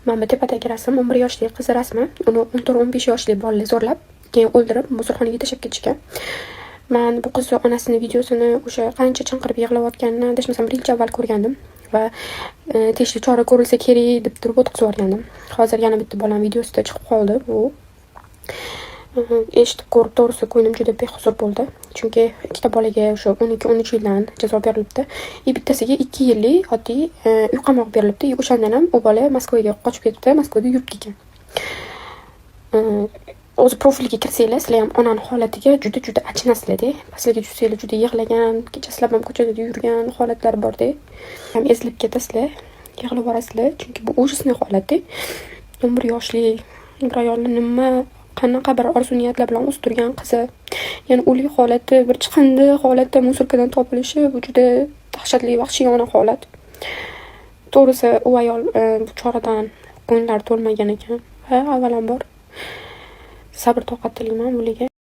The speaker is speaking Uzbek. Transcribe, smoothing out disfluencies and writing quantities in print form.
Mana bu tepadagi rasm 11 yoshli qiz rasmi. Uni 14-15 yoshli bolalar zo'rlab, keyin o'ldirib, мусор xonaga tashlab ketishgan. Man bu qizni onasini videosini, o'sha qancha chinqirib yig'layotganini, adashmasam, bir yilcha avval ko'rgandim va tegishli chora ko'rilsa kerak deb turib o'tkazib yuborgandim. Hozir yana bitta bolani videosida chiqib qoldi bu. Eshitib, ko'rib, to'g'risi, ko'nglim juda behuzur bo'ldi. Chunki ikkita bolaga o'sha 12-13 yildan jazo berilibdi. И bittasiga 2 yillik oddiy uy qamog'i berilibdi. И o'shandan ham u bola Moskvaga qochib ketibdi, Moskvada yuribdi ekan. O'zi profiliga kirsanglar, sizlar ham onani holatiga juda-juda achinasizlar-da. Pastlarga tushsanglar, juda yig'lagan, kechasilab ham ko'chada yurgan holatlari bor-da. Ham ezilib ketasizlar, yig'lab yuborasizlar, chunki bu ужасный holat-da. 11 yoshli bir ayolni nima, qanaqa bir orzu niyatlar bilan o'stirgan qizi, yana o'lik holatda, bir chiqindi holatda мусорка dan topilishi, bu juda dahshatli, vahshiyona holat. To'g'risi, u ayol bu choradan ko'ngillari to'lmagan ekan va avvalambor sabr toqat tilayman bularga.